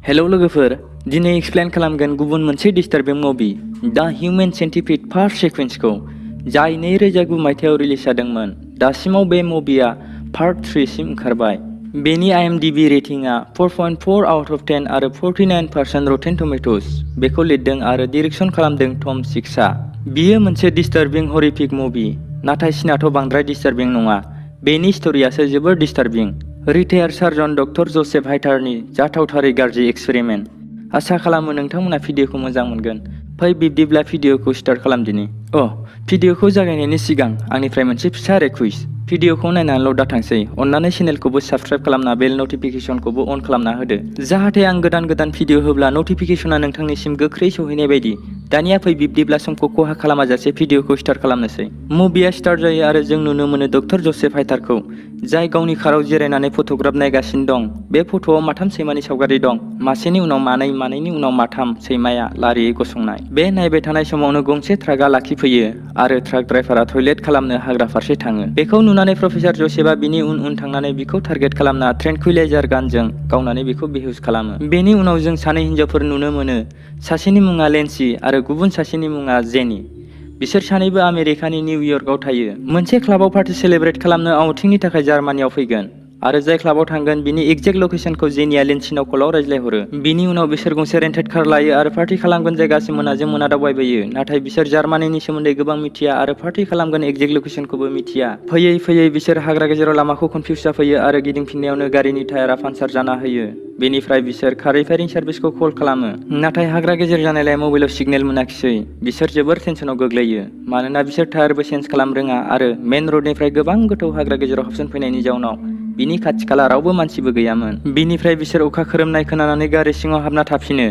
Hello लोगोफोर, दिनै explain खालामगोन गुबुन मोनसे डिस्टार्बिं मुभि दा हिउमेन सेन्टिपिड फार्स्ट सिक्वेन्सखौ, जाय 2009 मायथाइयाव रिलिज जादोंमोन। दासिमाव बे मुभिया पार्ट 3 सिम ओंखारबाय। बेनि IMDb रेटिंआ 4.4 आउट अफ 10 आरो 49% रटेन टमेट'स। बेखौ लिरदों आरो डिरेक्सन खालामदों टम सिक्सआ। बियो मोनसे डिस्टार्बिं हरिफिक मुभि, नाथाय सिनाथ' बांद्राय डिस्टार्बिं नङा। बेनि स्ट'रियासो जोबोर डिस्टार्बिं। रिटायार्ड सार्जन डक्टर जोसेफ हाइटारनि जाथावथारै गाज्रि एक्सपेरिमेन्ट। आसा खालामो नोंथांमोना भिडिअखौ मोजां मोनगोन। फै बिब्दिब्ला भिडिअखौ स्टार्ट खालामदिनि। भिडिअखौ जागायनायनि सिगां आंनिफ्राय मोनसे फिसा रिक्वेस्ट। भिडिअखौ नायनानैल' दाथांसै, अन्नानै चेनेलखौबो साबस्क्राइब खालामना बेल नटिफिकेसनखौबो अन खालामना होदो, जाहाथे आं गोदान भिडिअ होब्ला नटिफिकेसना नोंथांनिसिम गोख्रै सौहैनाय बायदि। दानिया फै बिब्दिब्ला समखौ खहा खालामाजासे भिडिअखौ स्टार्ट खालामनोसै। मुभिया स्टार्ट जायो आरो जों नुनो मोनो डक्टर जोसेफ हाइटारखौ, जाय गावनि काराव जिरायनानै फट'ग्राफ नायगासिनो दं। बे फट'आव माथाम सैमानि सावगारि दं, मासेनि उनाव मानै, मानैनि उनाव माथाम सैमाया लारियै गसंनाय। बे नायबाय थानाय समावनो गंसे ट्राकआ लाखिफैयो आरो ट्राक ड्राइभारा टयलेट खालामनो हाग्रा फारसे थाङो। बेखौ नुनानै प्रफेसार जोसेफआ बिनि उन थांनानै बिखौ टारगेट खालामना ट्रेनकुइलाइजार गानजों गावनानै बिखौ बेहुस खालामो। बेनि उनाव जों सानै हिनजावफोर नुनो मोनो, सासेनि मुङा लेन्सी आरो गुबुन सासेनि मुङा जेनी। बिसोर सानैबो आमेरिकानि निउयर्कआव थायो। मोनसे क्लाबाव पार्टी सेलेब्रेट खालामनो आउटिंनि थाखाय जार्मानियाव फैगोन, आरो जाय क्लाबाव थांगोन बिनि एक्जेक्ट लकेशनखौ जेनिया लेन्सीनाव कलआव रायज्लायहरो। बिनि उनाव बिसोर गंसे रेन्टेड कार लायो आरो पार्टी खालामगोन जायगासिम मोनाजों मोना दावबायबोयो। नाथाय बिसोर जार्मानिनि सोमोन्दै गोबां मिथिया आरो पार्टी खालामगोन एक्जेक्ट लकेशनखौबो मिथिया। फैयै बिसोर हाग्रा गेजेराव लामाखौ कनफिउज जाफैयो आरो गिदिंफिननायावनो गारिनि टायारा पानचार जाना होयो। बेनिफ्राय बिसोर कार रिपेयारिं सार्भिसखौ कल खालामो, नाथाय हाग्रा गेजेर जानायलाय मबाइलाव सिगनेल मोनाखिसै। बिसोर जोबोर टेनसनाव गोग्लैयो, मानोना बिसोर टायारबो चेन्ज खालाम रोङा आरो मेन रडनिफ्राय गोबां गोथौ हाग्रा गेजेराव हाबसनफैनायनि जाउनाव बिनि खाथि खाला रावबो मानसिबो गैयामोन। बिनिफ्राय बिसोर अखा खोरोमनाय खोनानानै गारि सिङाव हाबना थाफिनो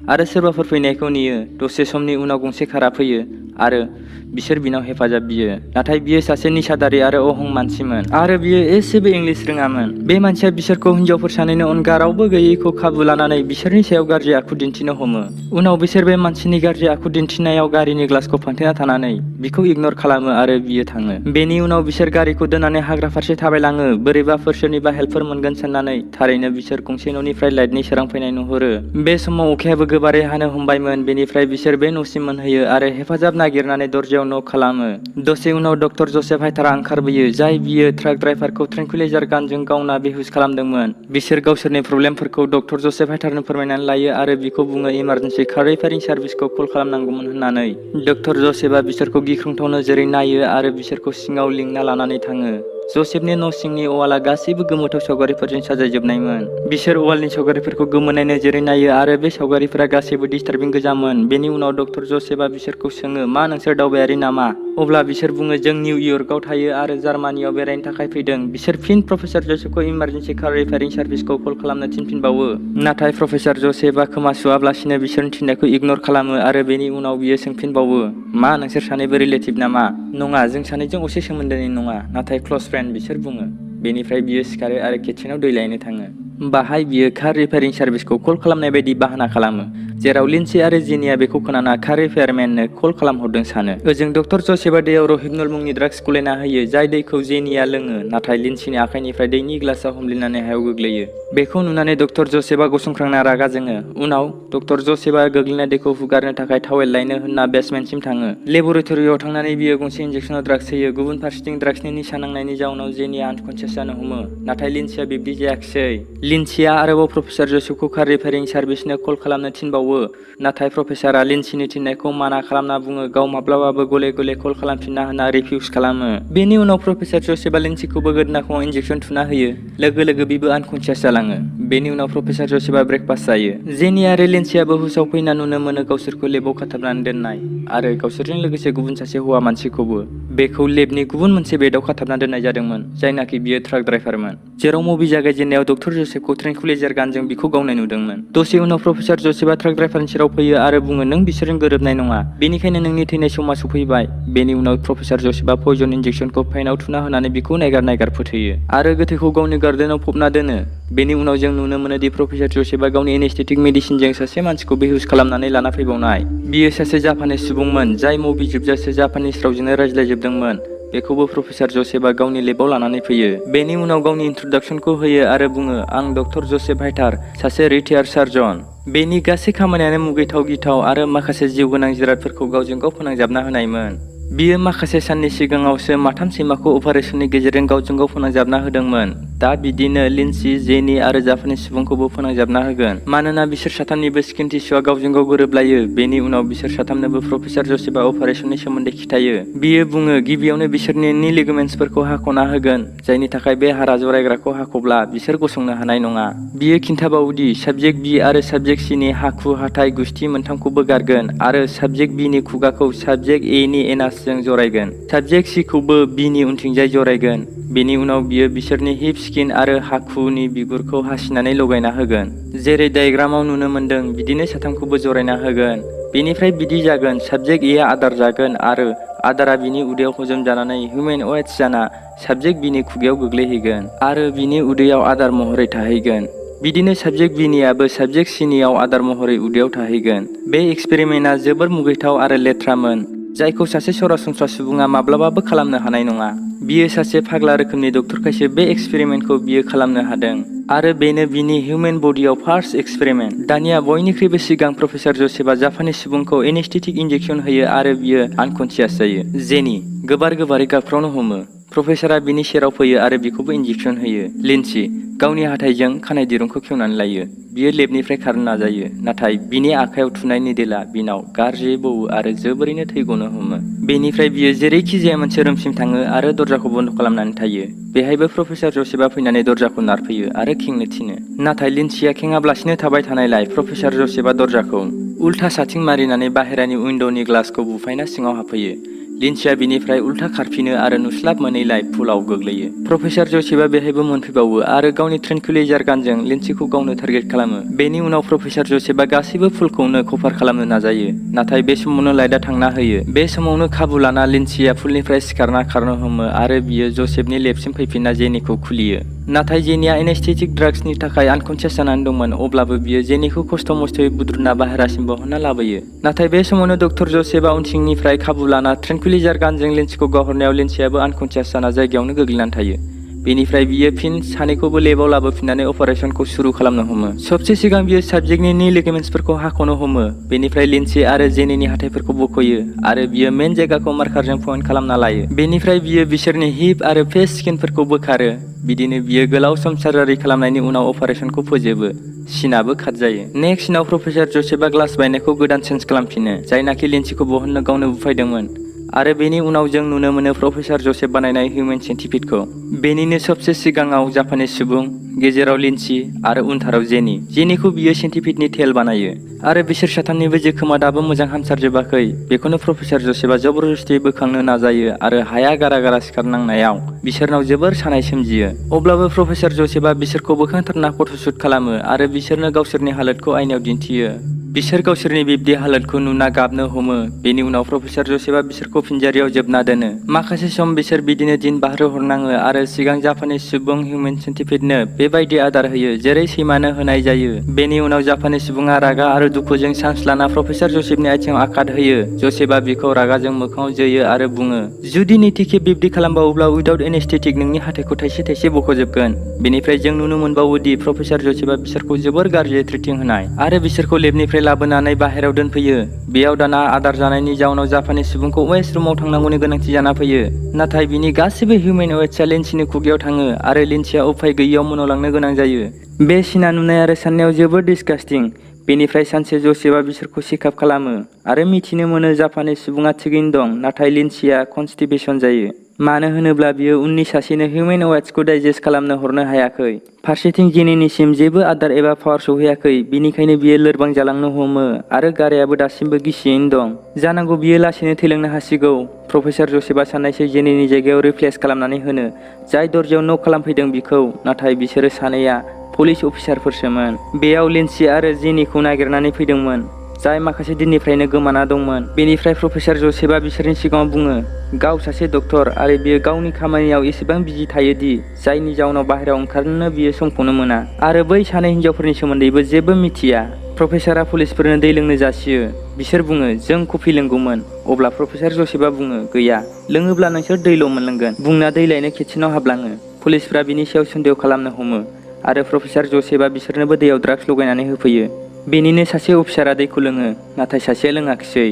आरो सोरबाफोर फैनायखौ नेयो। दसे समनि उनाव गंसे कारा फैयो आरो बिसोर बिनाव हेफाजाब बियो, नाथाय बियो सासे निसादारि आरो अहं मानसिमोन, आरो बियो एसेबो इंलिश रोङामोन। बे मानसिया बिसोरखौ हिनजावफोर सानैनि अनगा रावबो गैयैखौ खाबु लानानै बिसोरनि सायाव गाज्रि आखु दिन्थिनो हमो। उनाव बिसोर बे मानसिनि गाज्रि आखु दिन्थिनायाव गारिनि ग्लासखौ फांथेना थानानै बिखौ इगनर खालामो आरो बियो थाङो। बेनि उनाव बिसोर गारिखौ दोननानै हाग्रा फारसे थाबायलाङो, बोरैबाफोर सोरनिबा हेल्पफोर मोनगोन साननानै। थारैनो बिसोर गंसे न'निफ्राय लाइटनि सोरां फैनाय नुहुरो। बे समाव अखायाबो गोबारै हानो हमबायमोन। बेनिफ्राय बिसोर बे न'सिम मोनहैयो आरो हेफाजाब नागिरनानै दरजायाव नक खालामो। दसे उनाव डक्टर जोसेफ हाइटारआ ओंखारबोयो, जाय बियो ट्राक ड्राइभारखौ ट्रेनकुइलाइजार गानजों गावना बेहुस खालामदोंमोन। बिसोर गावसोरनि प्रब्लेमफोरखौ डक्टर जोसेफ हाइटारनो फोरमायनानै लायो आरो बिखौ बुङो इमारजेन्सि कार रिपेयारिं सार्भिसखौ कल खालामनांगौमोन होननानै। डक्टर जोसेफआ बिसोरखौ गिख्रंथाव नोजोरै नायो आरो बिसोरखौ सिङाव लिंना लानानै थाङो। जोसेफनि न' सिंनि अवाला गासैबो गोमोथाव सावगारिफोरजों साजायजोबनायमोन। बिसोर अवालनि सावगारिफोरखौ गोमोनाय नोजोरै नायो आरो बे सावगारिफोरा गासैबो डिस्टार्बिं गोजामोन। बेनि उनाव डक्टर जोसेफआ बिसोरखौ सोङो, मा नोंसोर दावबायारि नामा? अब्ला बिसोर बुङो, जों निउयर्कआव थायो आरो जार्मानियाव बेरायनो थाखाय फैदों। बिसोर फिन प्रफेसार जोसेफखौ इमारजेन्सि कार रिपेयारिं सार्भिसखौ कल खालामनो थिनफिनबावो, नाथाय प्रफेसार जोसेफआ खोमासुवाब्लासिनो बिसोरनि थिननायखौ इगनर खालामो आरो बेनि उनाव बियो सोंफिनबावो, मा नोंसोर सानैबो रिलेटिभ नामा? नङा, जों सानैजों असे सोमोन्दोनि नङा, नाथाय क्ल'ज फ्रेन्ड, बिसोर बुङो। बेनिफ्राय बियो सिखारो आरो किटचेनआव दै लायनो थाङो। बाहाय बियो कार रिपेयारिं सार्भिसखौ कल खालामनाय बायदि बाहाना खालामो, जेराव लिन्सी आरो जेनिया बेखौ खोनाना कार रिपेयारमेननो कल खालामहरदों सानो। ओजों डक्टर जोसेफआ दैयाव रोहिपनल मुंनि ड्राग्स गलायना होयो, जाय दैखौ जेनिया लोङो, नाथाय लिन्सीनि आखाइनिफ्राय दैनि ग्लासआ हमलिनानै हायाव गोग्लैयो। बेखौ नुनानै डक्टर जोसेफआ गसंख्रांना रागा जोङो। उनाव डक्टर जोसेफआ गोग्लैनाय दैखौ हुगारनो थाखाय टावेल लायनो होनना बेसमेन्टसिम थाङो। लेबरेटरियाव थांनानै बियो गंसे इन्जेक्सनाव ड्राग्स होयो। गुबुन फारसेथिं ड्राग्सनि निसा नांनायनि जाउनाव जेनिया आनकन्सियास जानो हमो, नाथाय लिन्सीया बिब्दि जायाखिसै। लिन्सीया आरोबाव प्रफेसार जोसेफखौ कार रिपेयारिं सार्भिसनो कल खालामनो थिनबावो, नाथाय प्रफेसारआ लिन्सीनि थिननायखौ माना खालामना बुङो गाव माब्लाबाबो गले गले कल खालामफिनना होनना रिफिउज खालामो। बेनि उनाव प्रफेसार जोसेफआ लिन्सीखौबो गोदोनाखौआव इन्जेक्सन थुना होयो, लोगो लोगो बिबो आनकन्सियास जालाङो। बेनि उनाव प्रफेसार जोसेफआ ब्रेकफास्ट जायो। जेनी आरो लिन्सीयाबो हुसाव फैना नुनो मोनो गावसोरखौ लेबआव खाथाबनानै दोननाय, आरो गावसोरजों लोगोसे गुबुन सासे हौवा मानसिखौबो। बेखौ लेबनि गुबुन मोनसे बेडआव खाथाबना दोननाय जादोंमोन, जायनाखि बियो ट्राक ड्राइभारमोन, जेराव मुभि जागायजेननायाव डक्टर जोसेफखौ ट्रेनकुइलाइजार गानजों बिखौ गावनाय नुदोंमोन। दसे उनाव प्रफेसार जोसेफआ ट्राक ड्राइभारनि सेराव फैयो आरो बुङो, नों बिसोरजों गोरोबनाय नङा, बेनिखायनो नोंनि थैनाय समा सफैबाय। बेनि उनाव प्रफेसार जोसेफआ पयजन इन्जेक्सनखौ फाइनाव थुना होनानै बिखौ नायगार फोथैयो आरो गोथैखौ गावनि गार्डेनाव फबना दोनो। बेनि उनाव जों नुनो मोनो दि प्रफेसार जोसेफआ गावनि एनेस्थेटिक मेडिसिनजों सासे मानसिखौ बेहुस खालामनानै लाना फैबावनाय। बियो सासे जापानिस सुबुंमोन, जाय मुभि जोबजासे जापानिस रावजोंनो रायज्लायजोबदोंमोन। बेखौबो प्रफेसार जसेफआ गावनि लेबाव लानानै फैयो। बेनि उनाव गावनि इन्ट्रडक्सनखौ होयो आरो बुङो, आं डक्टर जसेफ हाइटार, सासे रिटायार्ड सार्जन। बेनि गासै खामानियानो मुगैथाव गिथाव आरो माखासे जिउ गोनां जिरादफोरखौ गावजों गाव फोनांजाबना होनायमोन। बियो माखासे साननि सिगाङावसो माथाम सैमाखौ अपारेशननि गेजेरजों गावजों गाव फोनांजाबना होदोंमोन। दा बिदिनो लिन्सी, जेनी आरो जापानिज सुबुंखौबो फोनांजाबना होगोन। मानोना बिसोर साथामनिबो स्किन टिस्युआ गावजों गाव गोरोबलायो। बेनि उनाव बिसोर साथामनोबो प्रफेसार जसेफआ अपारेशननि सोमोन्दै खिथायो। बियो बुङो गिबियावनो बिसोरनि नी लिगामेन्ट्सफोरखौ हाख'ना होगोन, जायनि थाखाय बे हारा जरायग्राखौ हाख'ब्ला बिसोर गसंनो हानाय नङा। बियो खिन्थाबावोदि साबजेक्ट बी आरो साबजेक्ट सी नि हाखु, हाथाइ, गुस्थि मोनथामखौबो गारगोन आरो साबजेक्ट बी नि खुगाखौ साबजेक्ट ए नि एनासजों जरायगोन। साबजेक्ट सी खौबो बी नि उनथिंजाय जरायगोन। बेनि उनाव बियो बिसोरनि हिप स्किन आरो हाखुनि बिगुरखौ हासिनानै लगायना होगोन। जेरै डायग्रामाव नुनो मोन्दों बिदिनो साथामखौबो जरायना होगोन। बेनिफ्राय बिदि जागोन, साबजेक्ट एआ आदार जागोन आरो आदारा बिनि उदैयाव हजम जानानै हिउमेन वेट्स जाना साबजेक्ट बी नि खुगायाव गोग्लैहैगोन आरो बिनि उदैयाव आदार महरै थाहैगोन। बिदिनो साबजेक्ट बी नियाबो साबजेक्ट सी नियाव आदार महरै उदैयाव थाहैगोन। बे एक्सपेरिमेन्टआ जोबोर मुगैथाव आरो लेथ्रामोन, जायखौ सासे सरासनस्रा सुबुङा माब्लाबाबो खालामनो हानाय नङा। बियो सासे फाग्ला रोखोमनि डक्टरखायसो बे एक्सपेरिमेन्टखौ बियो खालामनो हादों आरो बेनो बिनि हिउमेन बडियाव फार्स्ट एक्सपेरिमेन्ट। दानिया बयनिख्रुइबो सिगां प्रफेसार जसेफआ जापानिज सुबुंखौ एनेस्थेटिक इन्जेक्सन होयो आरो बियो आनकन्सियास जायो। जेनी गोबारै गाबख्रावनो हमो। प्रफेसारआ बिनि सेराव फैयो आरो बिखौबो इन्जेक्सन होयो। लिन्सी गावनि हाथाइजों खानाय दिरुंखौ खेवनानै लायो। बियो लेबनिफ्राय खारनो नाजायो, नाथाय बिनि आखायाव थुनाय निडेलआ बिनाव गाज्रियै बौवो आरो जोबोरैनो थै गनो हमो। बेनिफ्राय बियो जेरैखि जाया मोनसे रुमसिम थाङो आरो दरजाखौ बन्द खालामनानै थायो। बेहायबो प्रफेसार जसेफआ फैनानै दरजाखौ नारफैयो आरो खेंनो थिनो। नाथाय लिन्सीया खेङाब्लासिनो थाबाय थानायलाय प्रफेसार जसेफआ दरजाखौ उल्था साथिं मारिनानै बाहेरानि उइन्ड'नि ग्लासखौ बुफायना सिङाव हाबफैयो। लिन्सीया बिनिफ्राय उल्था खारफिनो आरो नुस्लाब मोनैलाय पुलआव गोग्लैयो। प्रफेसार जसेफआ बेहायबो मोनफैबावो आरो गावनि ट्रेनकुलिजार गानजों लिन्सीखौ गावनो टारगेट खालामो। बेनि उनाव प्रफेसार जसेफआ गासैबो पुलखौनो कभार खालामनो नाजायो, नाथाय बे समावनो लाइटआ थांना होयो। बे समावनो खाबु लाना लिन्सीया पुलनिफ्राय सिखारना खारनो हमो आरो बियो जसेफनि लेबसिम फैफिनना जेनीखौ खुलियो। नाथाय जेनीया एनेस्थेटिक ड्राग्सनि थाखाय आनकन्सियास जानानै दंमोन, अब्लाबो बियो जेनीखौ खस्थ' मस्थ'यै बुद्रुना बाहेरासिम बहनना लाबोयो। नाथाय बे समावनो डक्टर जसेफआ उनथिंनिफ्राय खाबु लाना ट्रेनकुलिजार गानजों लिन्सीखौ गावहरनायाव लिन्सीयाबो आनकन्सियास जाना जायगायावनो गोग्लैनानै थायो। बेनिफ्राय बियो फिन सानैखौबो लेबाव लाबोफिननानै अपारेशनखौ सुरु खालामनो हमो। सबसे सिगां बियो साबजेक्टनि नी लिगामेन्ट्सफोरखौ हाख'नो हमो। बेनिफ्राय लिन्सी आरो जेनीनि हाथाइफोरखौ बख'यो आरो बियो मेन जायगाखौ मार्कारजों पइन्ट खालामना लायो। बेनिफ्राय बियो बिसोरनि हिप आरो फेस स्किनफोरखौ बोखारो। बिदिनो बियो गोलाव सम सार्जारि खालामनायनि उनाव अपारेशनखौ फोजोबो। सिनआबो काट जायो। नेक्स्ट सिनाव प्रफेसार जसेफआ ग्लास बायनायखौ गोदान चेन्ज खालामफिनो, जायनाखि लिन्सीखौ बहननो गावनो बुफायदोंमोन। आरो बेनि उनाव जों नुनो मोनो प्रफेसार जसेफ बानायनाय हिउमेन सेन्टिपिडखौ। बेनिनो सबसे सिगाङाव जापानिज सुबुं, गेजेराव लिन्सी आरो उनथाराव जेनी। जेनीखौ बियो सेन्टिपिडनि टेल बानायो आरो बिसोर साथामनिबो जोखोमा दाबो मोजां हामसारजोबाखै। बेखौनो प्रफेसार जसेफआ जबरदस्तियै बोखांनो नाजायो आरो हाया गारा सिखारनांनायाव बिसोरनाव जोबोर सानाय सोमजियो। अब्लाबो प्रफेसार जसेफआ बिसोरखौ बोखांथारना फट'शुट खालामो आरो बिसोरनो गावसोरनि हालोदखौ आयनायाव दिन्थियो। बिसोर गावसोरनि बिब्दि हालोदखौ नुना गाबनो हमो। बेनि उनाव प्रफेसार जसेफआ बिसोरखौ पिनजारियाव जोबना दोनो। माखासे सम बिसोर बिदिनो दिन बारहोहरनाङो आरो सिगां जापानिज सुबुं हिउमेन सेन्टिपिडनो बेबायदि आदार होयो जेरै सैमानो होनाय जायो। बेनि उनाव जापानिज सुबुङा रागा आरो दुखुजों चान्स लाना प्रफेसार जसेफनि आथिंआव आघात होयो। जसेफआ बिखौ रागाजों मोखाङाव जोयो आरो बुङो, जुदि नैथि खेब बिब्दि खालामबावोब्ला उइदाउट एनेस्थेटिक नोंनि हाथाइखौ थाइसे थाइसे बख'जोबगोन। बेनिफ्राय जों नुनो मोनबावो दि प्रफेसार जसेफआ बिसोरखौ जोबोर गाज्रियै ट्रिटिं होनाय आरो बिसोरखौ लेबनिफ्राय लाबोनानै बाहेरायाव दोनफैयो। बेयाव दाना आदार जानायनि जाउनाव जापानिज सुबुंखौ वेस्ट रुमाव थांनांगौनि गोनांथि जाना फैयो। नाथाय बिनि गासिबो हिउमेन वेट्सआ लिन्सीनि खुगायाव थाङो आरो लिन्सीया उफाय गैयियाव मन'लांनो गोनां जायो। बे सिना नुनाय आरो साननायाव जोबोद डिसगास्टिं। बेनिफ्राय सानसे जसेफआ बिसोरखौ चेकआप खालामो आरो मिथिनो मोनो जापानिज सुबुङा थिगैनो दं, नाथाय लिन्सीया कनस्टिपेशन जायो। मानो होनोब्ला बियो उननि सासेनो हिउमेन वेट्सखौ डाइजेस्ट खालामनो हरनो हायाखै। फारसेथिं जेनीनिसिम जेबो आदार एबा पावार सौहैयाखै, बिनिखायनो बियो लोरबां जालांनो हमो आरो गारायाबो दासिमबो गिसियैनो दं। जानांगौ बियो लासैनो थैलांनो हासिगौ। प्रफेसार जसेफआ साननायसै जेनीनि जायगायाव रिप्लेस खालामनानै होनो, जाय दरजायाव नक खालामफैदों बिखौ। नाथाय बिसोरो सानैया पुलिस अफिसारफोरसोमोन। बेयाव लिन्सी आरो जेनीखौ नागिरनानै फैदोंमोन। जाय माखासे दिननिफ्रायनो गोमाना दंमोन। बेनिफ्राय प्रफेसर जसेफआ बिसोरनि सिगाङाव बुङो गाव सासे डक्टर आरो बियो गावनि खामानियाव एसेबां बिजि थायो दि जायनि जाउनाव बाहेरायाव ओंखारनो बियो समखौनो मोना आरो बै सानै हिनजावफोरनि सोमोन्दैबो जेबो मिथिया। प्रफेसारआ पुलिसफोरनो दै लोंनो जासियो। बिसोर बुङो जों कफि लोंगौमोन। अब्ला प्रफेसर जसेफआ बुङो गैया, लोङोब्ला नोंसोर दैल' मोनलोंगोन। बुंना दै लायनो किटचेनाव हाबलाङो। पुलिसफ्रा बिनि सायाव सन्देह खालामनो हमो आरो प्रफेसर जसेफआ बिसोरनोबो दैयाव ड्राग्स लगायनानै होफैयो। बेनिनो सासे अफिसारा दैखौ लोङो, नाथाय सासेया लोङाखिसै।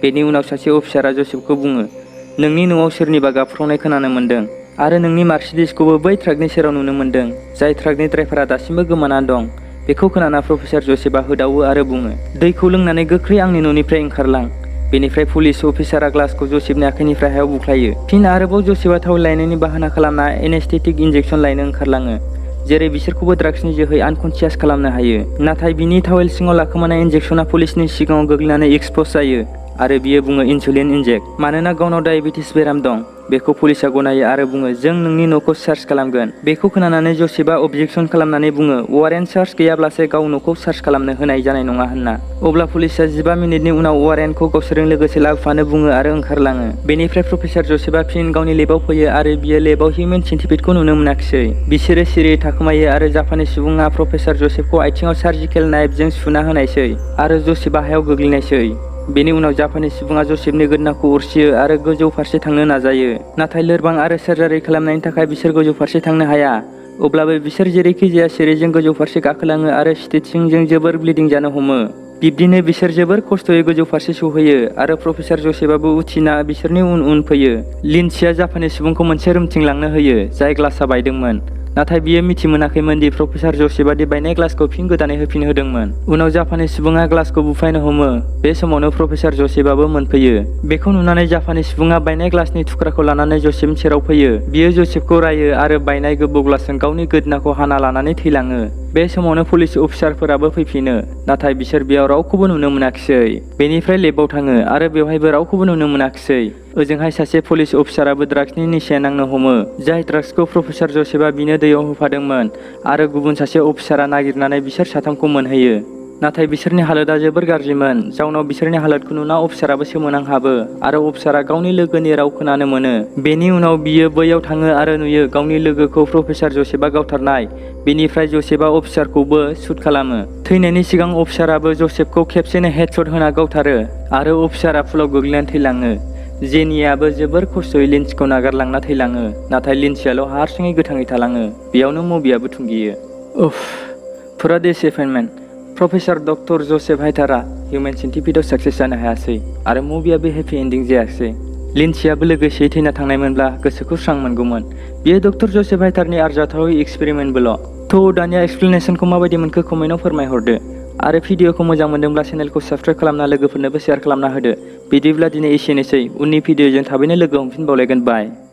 बेनि उनाव सासे अफिसारा जसेफखौ बुङो नोंनि न'आव सोरनिबा गाबख्रावनाय खोनानो मोन्दों आरो नोंनि मार्सिडिजखौबो बै ट्राकनि सेराव नुनो मोन्दों, जाय ट्राकनि ड्राइभारा दासिमबो गोमाना दं। बेखौ खोनाना प्रफेसर जसेफआ होदावो आरो बुङो दैखौ लोंनानै गोख्रै आंनि न'निफ्राय ओंखारलां। बेनिफ्राय पुलिस अफिसारा ग्लासखौ जसेफनि आखाइनिफ्राय हायाव बुख्लायो। फिन आरोबाव जसेफआ थाव लायनायनि बाहाना खालामना एनेस्थेटिक इन्जेक्सन लायनो ओंखारलाङो, जेरै बिसोरखौबो ड्राग्सनि जोहै आनकन्सियास खालामनो हायो। नाथाय बिनि टावेल सिङाव लाखोमानाय इन्जेक्सना पुलिसनि सिगाङाव गोग्लैनानै एक्सप'ज जायो आरो बियो बुङो इनसुलिन इन्जेक्ट। मानोना गावनाव डायेबेटिस बेराम दं। बेखौ पुलिसआ गनायो आरो बुङो जों नोंनि न'खौ सार्च खालामगोन। बेखौ खोनानानै जसेफआ अबजेक्सन खालामनानै बुङो वारेन्ट सार्च गैयाब्लासो गाव न'खौ सार्च खालामनो होनाय जानाय नङा होनना। अब्ला पुलिसआ 15 मिनिटनि उनाव वारेन्टखौ गावसोरजों लोगोसे लाबोफानो बुङो आरो ओंखारलाङो। बेनिफ्राय प्रफेसर जसेफआ फिन गावनि लेबआव फैयो आरो बियो लेबआव हिउमेन सेन्टिपिडखौ नुनो मोनाखिसै। बिसोरो सिरियै थाखोमायो आरो जापानिस सुबुङा प्रफेसर जसेफखौ आथिङाव सार्जिकेल नाइफजों सुना होनायसै आरो जसेफआ हायाव गोग्लैनायसै। बेनि उनाव जापानिस सुबुङा जसेफनि गोदोनाखौ अरसियो आरो गोजौ फारसे थांनो नाजायो। नाथाय लोरबां आरो सार्जारि खालामनायनि थाखाय बिसोर गोजौ फारसे थांनो हाया। अब्लाबो बिसोर जेरैखि जाया सिरिजों गोजौ फारसे गाखोलाङो आरो स्टिचिंजों जोबोर ब्लिडिं जानो हमो। बिब्दिनो बिसोर जोबोर खस्थ'यै गोजौ फारसे सौहैयो आरो प्रफेसर जसेफआबो उथिना बिसोरनि उन उन फैयो। लिन्डसेआ जापानिस सुबुंखौ मोनसे रुमथिं लांनो होयो जाय ग्लासआ बायदोंमोन। नाथाय बियो मिथि मोनाखैमोन दि प्रफेसर जसेफआ दि बायनाय ग्लासखौ फिन गोदानै होफिन होदोंमोन। उनाव जापानिस सुबुङा ग्लासखौ बुफायनो हमो। बे समावनो प्रफेसर जसेफआबो मोनफैयो। बेखौ नुनानै जापानिस सुबुङा बायनाय ग्लासनि थुख्राखौ लानानै जसेफनि सेराव फैयो। बियो जसेफखौ रायो आरो बायनाय गोबौ ग्लासजों गावनि गोदोनाखौ हाना लानानै थैलाङो। बे समावनो पुलिस अफिसारफोराबो फैफिनो, नाथाय बिसोर बेयाव रावखौबो नुनो मोनाखिसै। बेनिफ्राय लेबआव थाङो आरो बेवहायबो रावखौबो नुनो मोनाखिसै। ओजोंहाय सासे पुलिस अफिसाराबो ड्राग्सनि निसाया नांनो हमो, जाय ड्राग्सखौ प्रफेसर जसेफआ बिनो दैयाव होफादोंमोन आरो गुबुन सासे अफिसारा नागिरनानै बिसोर साथामखौ मोनहैयो। नाथाय बिसोरनि हालोदा जोबोर गाज्रिमोन, जाउनाव बिसोरनि हालोदखौ नुना अफिसाराबो सोमोनांहाबो आरो अफिसारा गावनि लोगोनि राव खोनानो मोनो। बेनि उनाव बियो बैयाव थाङो आरो नुयो गावनि लोगोखौ प्रफेसर जसेफआ गावथारनाय। बेनिफ्राय जसेफआ अफिसारखौबो शुट खालामो। थैनायनि सिगां अफिसाराबो जसेफखौ खेबसेनो हेडशट होना गावथारो आरो अफिसारा पुलाव गोग्लैनानै थैलाङो। जेनियाबो जोबोर खस्थ'यै लिन्डसेखौ नागारलांना थैलाङो, नाथाय लिन्डसेआल' हारसिङै गोथाङै थालाङो। बेयावनो मुभियाबो थुंगेयो। उफ, फुरा डिसएपइन्टमेन्ट। प्रफेसर डक्टर जसेफ हाइटारआ हिउमेन सेन्टिपिडआव साक्सेस जानो हायासै आरो मुभियाबो हेपि एन्डिं जायासै। लिन्डसेआबो लोगोसेयै थैना थांनायमोनब्ला गोसोखौ स्रां मोनगौमोन। बेयो डक्टर जसेफ हाइटारनि आरजाथावै एक्सपेरिमेन्टबोल'। थ' दानिया एक्सप्लेनेसनखौ माबायदि मोनखो कमेन्टआव फोरमायहरदो आरो भिडिअखौ मोजां मोनदोंब्ला चेनेलखौ साबस्क्राइब खालामना लोगोफोरनोबो शेयार खालामना होदो। बिदिब्ला दिनै एसेनोसै, उननि भिडिअजों थाबैनो लोगो हमफिनबावलायगोन। बाय।